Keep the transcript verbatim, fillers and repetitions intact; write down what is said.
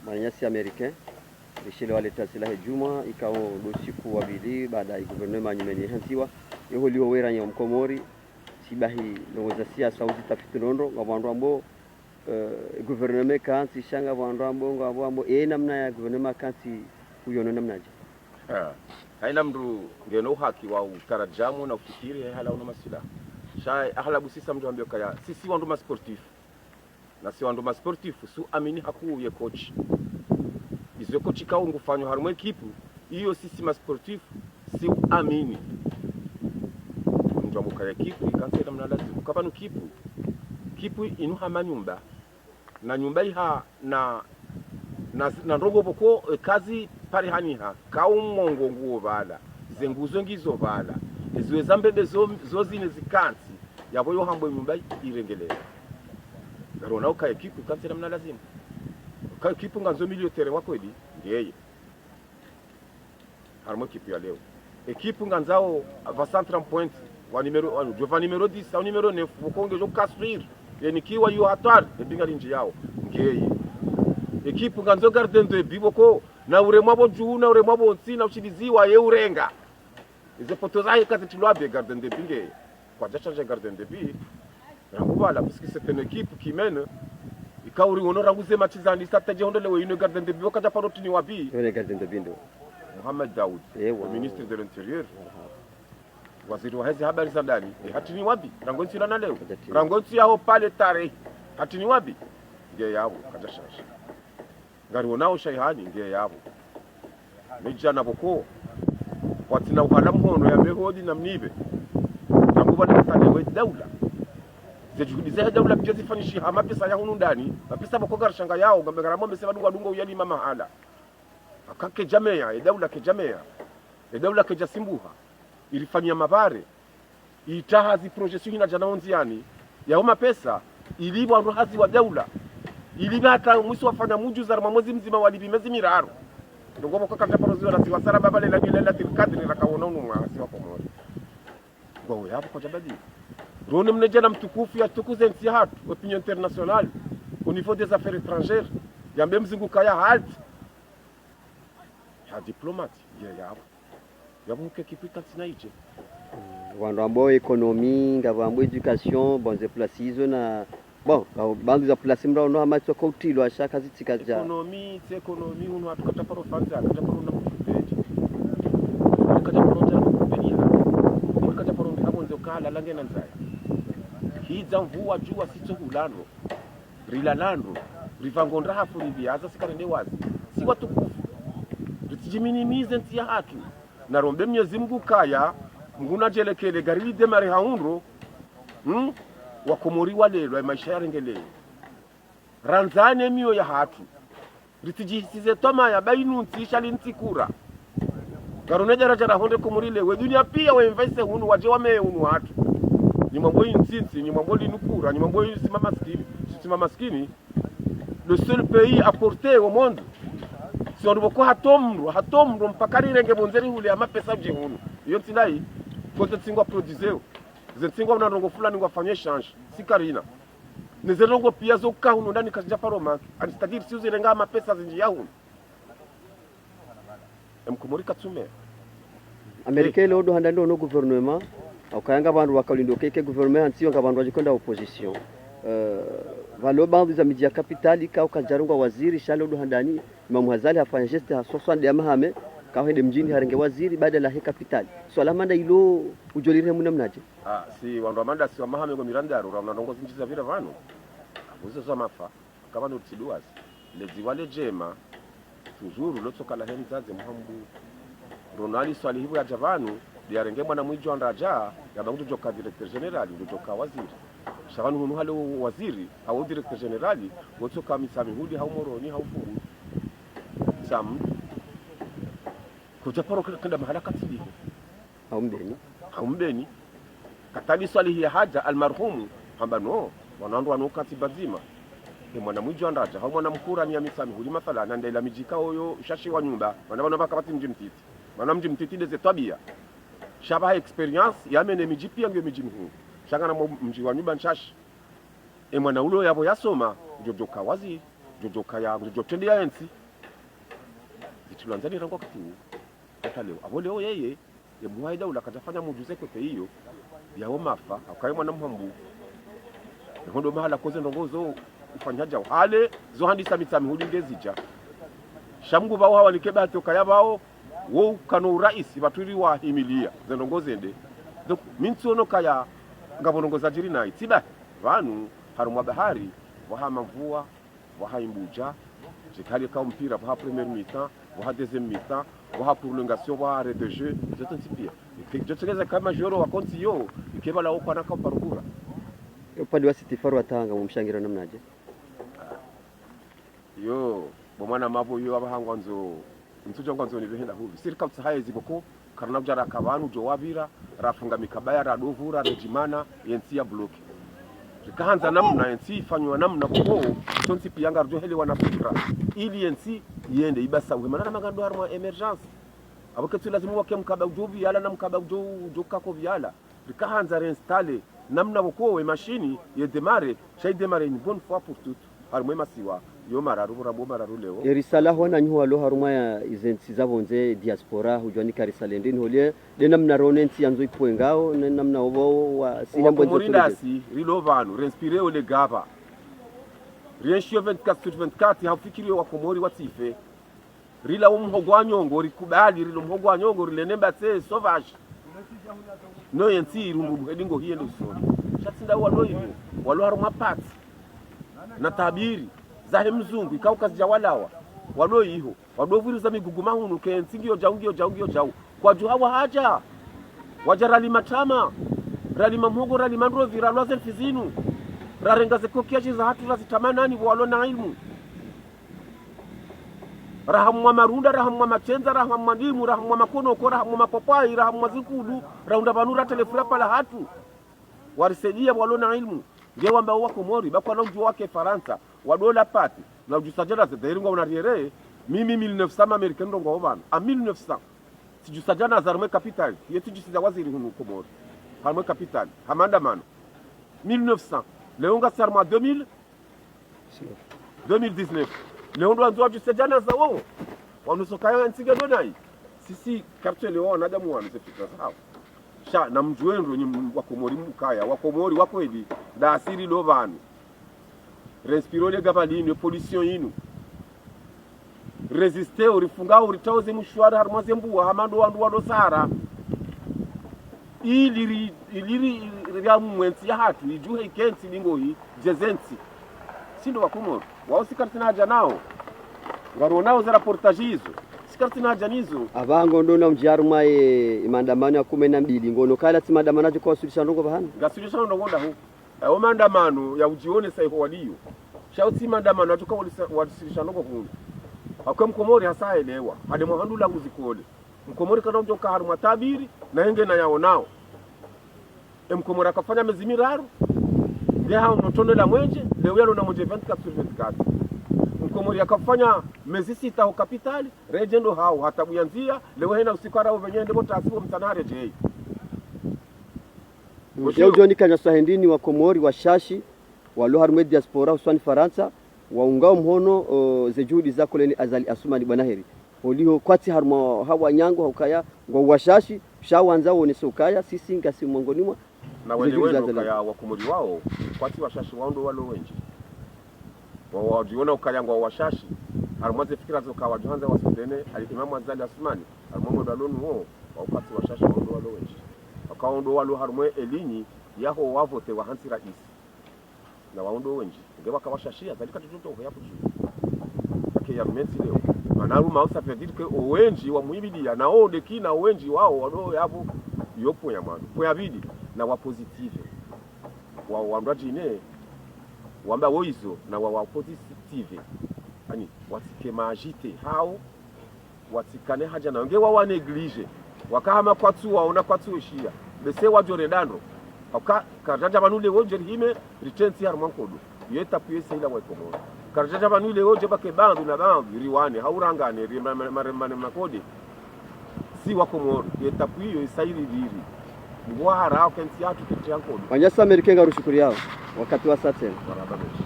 Wananyasi Américain, rishile waleta silaha djumwa, ikao ndo usiku wa pvili, baada ya gouvernement nyumeni handziwa, yeho liho weranya wa Mkomori, sibahi ndrongoo za siasa uzitafiti nondo, ngapvo wandru ambao, eh, gouvernement kantsi, sha ngapvo wandru ambao, ngapvo ambao, e namna ya gouvernement kantsi, uyono namnaje? Ha. Haina mndru ngena uhaki wa utarajamu na ufikiri, he hala uno masilaha. Sha, ahala busisa mndru ambio kaya, sisi wandru ma sportif. Na si wandru ma sportif, si uamini hakuu ye coach. Izo coach kao ngufanyo harumwa ekipu, iyo sisi ma sportif, si uamini. Mndru ambao kaya ekipu, ikantsi namna lazimu. Kapvanu ekipu, ekipu inu hama nyumba. Na nyumba iha na, na, na ndrongoo pvoko, e, kazi pare haniha, kao mongo nguo pvala, ze nguzo ngizo pvala, eziwe za mbebe zo, zo zine zikantsi, yapvo yo hambwe nyumba irengelee. Ngarona ukaya ekipu ikantsi namna lazimu. Ukaya ekipu ngandzo milieu terrain wa kweli, ngeye. Harumwa ekipu ya leo. Ekipu ngandzao va central point, wa numéro, wa, wa numéro dix, au numéro neuf, pvoko ngejo construire, yenikiwa yo hatwari, ebi ngalindjiyao, ngeye. Ekipu ngandzo gardien de but pvoko, na uremwa pvo dju, na uremwa pvo ntsi, na ushiliziwa, ye urenga. Eze poto zahe kazitilwa be gardien de but ngeye. Kwadja changer gardien de but. Rangu pvala, parce que c'est une équipe qui mène. Ikao uri ono rangu ze match zani, sa tadje hondo lewo inu gardien de but, wakadja paro tiniwa but. Yone gardien de but ndo. Mohamed Daoud, Ewa. Le ministre de l'Intérieur. Aha. Waziri wa heze habari za ndani, e hatiniwa but. Rangu entsi la na leo. Kadja tini. Rangu entsi yaho pale tarehi. Hatiniwa but. Nge yapvo, kadja changer. Ngarionao sha ihani, nge yapvo. Medjana pvoko. Watsina uhala mhono ya mehodi na mnibe. Rangu pvale msane we daula. Ze juhudi zahe daula pia zifanyishiha mapesa ya hunu ndani. Mapesa pvoko ngarishangayao, ngambe ngaramwa mese pvadunga dunga uyalima mahala. Aka kedja meya, e daula kedja meya. E daula kedja simbuha. Irifanyia mapare. Itaha zi projet si hina djana ondziani, yao mapesa, ilipvwa wandru hazi wa daula, ilipvwa hata mwiso wafanya mudjuza harumwa mwezi mdzima walipvi mezi miraru. Ndrongoo pvoko kadja paro ziwa na ziwa sara baba le langi le la tilkadri rakaona unu mwa hasi wa Komori. Ngwao yapvo kwadja badi. Rone mnedjana mtukufu ya tukuze ntsi yahatru, opinion internationale, au niveau des affaires étrangères, yambe mzungu kaya halt. Ya diplomate, nge yapvo. Yapvo uke ekipu ikantsi na idje. Wandru ambao économie, ngapvo ambao éducation, bon, ze place izo na, bon, ngapvo baadhwi za place mndru ono hama tsoka utilwa sha kazitsika dja. Économie, tsi économie, unu hatru kadja paro fandza, kadja paro na mtu peji. Kadja paro na mtu peji. Kadja paro mbi hapvo nze ukala, lange na ndzaya. Hidza mvua djuwa sitso hulando. Rilalando, ripvango ndraha furi pvi, haza si karende wazi. Si watukufu. Ritsidjiminimize ntsi yahatru. Na rombe Mnyezi Mngu kaya, Mngu nadjelekele, gari lidemare ha undro, hmm? Wakomori walelwa, e maisha yarengelee. Randzane miyo yahatru. Ritsidjihisize twamaya, ba inu ntsi isha li ntsi kura. Ngarone djara djara honde Komori le, we dunia pia we investe hunu, wadje wameye hunu hatru. Nyi mwambo yi ntsi ntsi, nyi mwambo linu kura, nyi mwambo yi sima maskini. Si sima maskini, le seul pays à porter au monde. Si wandru pvoko hata mndru, hata mndru mpaka rirenge pvondze rihule ya mapesa udje hunu. Iyo ntsi layi, kote ntsi ngwa produiseo. Ze ntsi ngwa mna ndrongoo fulani ngwafanye change. Si karina. Ne ze ndrongoo pia zo uka hunu ndani kazindja paro manke. Ani c'est-à-dire si uzirenga mapesa zindjiya hunu. E Mkomori katsumeya. Américain leo ndo handani ono gouvernement, au kaya ngapvo wandru wakaulindo keke gouvernement hantsi yo ngapvo wandru wadjikonda opposition. Eh, pvalo baadhwi za midji ya capitale, ikao kadjarongwa waziri, sha leo ndo handani, Imam Ghazali hafanya geste ha soixante ya Mahame, kao hende mdjini harenge waziri, badala he capitale. Swala manda ilo udjolire muna mnadje? Ah, si wandru wa manda si wa Mahame ngo mirandaro, rauna ndrongoo zindji za pvira pvanu. Abuzo za mafa. Kapvanu ritsi duwazi. Ledzi wale djema, toujours, lotsoka lahe mdzadze muhambu. Ronali Swalihi pvo yadja pvanu, ndiyarenge mwana mwidjo andradja, yamba ngudjo djoka directeur général, ngudjo djoka waziri. Sha pvanu hunu hale wo waziri, hau directeur général, wotsoka Mitsamihuli, hau Moroni, hau Fumbuni. Sam. Kudja paro kenda mahala katsiliho. Hau Mbeni. Hau Mbeni. Katali Swalihi ya hadja, almarhumu, hamba no, wana wandru wanu katsi pvadzima. E mwana mwidjo andradja, hau mwana mkura ni ya Mitsamihuli mathala, nanda ila midji ikao yo, shashi wa nyumba, mana pvanu pvaka pvatsi mdji mtiti. Mana mdji mtiti ndeze twabia. Sha pvaha expérience, yamene midji pia ngiyo midji mihuu. Sha ngana mo mdji wa nyumba nshashi. E mwana ulo yapvo yasoma, ngudjo djoka waziri. Djodjo kaya, djodjo trende ya entsi. Zitrilwa ndzani rangu wakati wu. Hata leo. Apvo leo yeye, ye mhuu wahe daula kadjafanya mdjuze kote iyo, yawo mafa, hauka ye mwana mhambu. Ye hondo mahala koze ndrongo zo, ufanya djao. Hale, zo handisa Mitsamihuli ngezidja. Sha Mngu pvao hawanike bahati ukaya pvao, wo ukana uraisi, pvatsu ri wahimilia, ze ndrongo zende. Donc, mi ntsuono kaya, ngapvo ndrongo zadjiri nayi. Tsi ba, pvanu, harumwa bahari, pvwaha mamvua, pvwaha imbudja, djikali ka mpira, pvwaha première mi-temps, pvwaha deuxième mi-temps, pvwaha prolongation, pvwaha arrêt de jeu, zontsi pia. Ike, djo tsekeza kama joro wa kontsi yo, ike pvala okwana ka uparukura. Upande wa City Faru watanga, mumshangira namnadje? Yo, bo mwana mapvo yo, apvaha ngwandzo, ntsudja ngwandzo nipvehe ndahupvi. Sirikali utsaha yezi pvoko, karina kudja raka pvanu djo wapvira, rafunga mikabaya, radopvura, redjimana, yentsi ya bloqué. Rikahandza namna, yentsi ifanywa namna pvoko, sontsi pia ngaridjo helewana fikira. Ili yentsi yende, ibasa uhemana na magando harumwa émergence. Apvo ketsu lazimu wake mkaba udjo pviala na mkaba udjo, udjo kako pviala. Rikahandza réinstaller namna pvoko ye machine ye démarrer, sha i démarrer une bonne fois pour toutes. Harumwa ye masiwa, yo mararu, pvo rambo mararu leo. Ye risala hwananyi ho walo harumwa ya izentsi za pvondze diaspora, hudjuwa nika risale ndrini holiye, nde namna rone ntsi yandzo ipvwe ngawo, ne namna opvo wa, sile mbwe Wakomori ndasi, rilo pvanu, rinspiré o le gaba. Rienshi yo vingt-quatre sur vingt-quatre, haufikiri yo Wakomori watsife. Rila umhogo wa nyongo, rikubali, rila umhogo wa nyongo, rilene mbatse sauvage. No yentsi irundu buhedi ngo hiye ndo usoni. Sha tsi nda walo iho, walo harumwa pati. Na tabiri, zahe mzungu, ikao kazidja walawa. Walo iho, wado pvwiriza migugu mahunu, ke ntsi ngiyo djau, ngiyo djau, ngiyo djau. Kwadjuha wahadja. Wadja ralima tama. Ralima mhogo, ralima ndrovi, ralwa ze ntsi zinu. Rarenga ze coquillage zahatru, razitama nani, pvo walo na ilmu. Rahamwa marunda, rahamwa matsendza, rahamwa ndimu, rahamwa makonoko, rahamwa mapapwayi, rahamwa zinkudu, rahundra pvanu ratelefura pvala hatru. Warisaidia pvo walo na ilmu. Nge wamba Wakomori, ba kwana udjuwa wake Farantsa, wadola pati, na udjusa djana ze, dayiri ngwa unariere, mimi mille neuf cents ma Américains ndo ngwao pvanu. A mille neuf cents. Tsidjusa djana za harumwa ye capitale, ye tsidjusiza waziri hunu Komori. Harumwa ye capitale, ha maandamano. Mille neuf cents. Leo ngasi harumwa deux mille, deux mille dix-neuf. Leo ndo wandzo wadjuse djana zawo. Wanu so kaya ntsi nge ndo nayi. Sisi, karitsu elewa wanadamu wanu ze fikira zawo. Sha, namdjuwe ndro nyi m-, Wakomori mkaya, Wakomori wa kweli, ndasi rilo pvanu. Rinspiré o le gaba linu, ye pollution yinu. Résisté, o rifunga, o ritawo ze mishwari, harumwa ze mbuwa, hama ndo wandru walo sara. Ili ri, ili ri, ri, ri ya mwe ntsi yahatru, idjuhe ike ntsi lingo hi, djeze ntsi. Si ndo Wakomori. Wao si karitsina hadja nao. Ngaronao ze reportage izo. Si karitsina hadja nizo. Apvaha ngo ndo na mdji harumwa ye, ye maandamano ya kume na mbili, ngono kala tsi maandamano yadjo kawaswilisha ndrongo pvahanu. Ngaswilisha ndrongo ndahu. Ayo maandamano ya udjionesa iho waliyo. Sha utsi maandamano yadjo kawalisa-, wasilisha ndrongo hunu. Akwe Mkomori hasa elewa. Hale mwahandula nguzikole. Mkomori kana udjo ka harumwa tabiri, na henge na yaonao. E Mkomori akafanya mezi miraru, nde hao no tone la mwenje, leo yalo na mwenje vingt-quatre sur vingt-quatre. Mkomori akafanya mezi sita ho kapitali, redje ndo hao, hata buyandzia, leo hena usiku harao pvenye nde bo tasi bo mtsana haredjei. Yo djoni kanyaswa hendini Wakomori, washashi, walo harumwa ye diaspora, hususwani Farantsa, waungao mhono, o, ze juhudi za Colonel Azali Assoumani bwana heri. Oliho kwatsi harumwa hawa nyango haukaya, ngwa washashi, sha wandza wonese ukaya, sisi ngasi mwongoni mwa. Na ze wene juhudi za wendo Azali. Ukaya Wakomori wao, kwatsi washashi wao ndo walo wendji. Wa, wadjiona ukaya ngwa washashi, harumwa ze fikira zo ka wadjuhandza wasudene, Al Imam Azali Assoumani, harumwa mwendo alonu wo, wao kwatsi washashi wao ndo walo wendji. Waka wao ndo walo harumwa elinyi, yaho wavote wahantsi raisi. Na wao ndo wendji. Nge waka washashi, Azali katsotsotso hoya kutsu. Ake ya mezi leo. Mana ruma usa veut dire que owendji wa muibidia, na o ndekina owendji wao, wado yapvo, yo point ya mwando. Point ya pvili, na wa positive. Wa, wandru wadjine, wamba wo izo, na wa, wa positive. Ani, watsike ma agité, hao, watsikane hadja nawo. Nge wa wa négligé. Waka hama kwatsu waona kwatsu weshiya. Bese wadjo renda ndro. Hauka, karidjadja pvanu leo dje rihime, ritsentsi harumwa nkodo. Ye étape ye sehila wa Komori. Karidjadja pvanu leo dje bake bandru na bandru, riwane, haurangane, ri ma, ma, ma, ma, ma, makode. Si Wakomori, ye étape iyo isairi riri. Ngwahara, hauka entsi yahatru ketsi ya nkodo. Wanyasa Américains ngarushukuriao, wakati wa satsena. Marahaba mendji.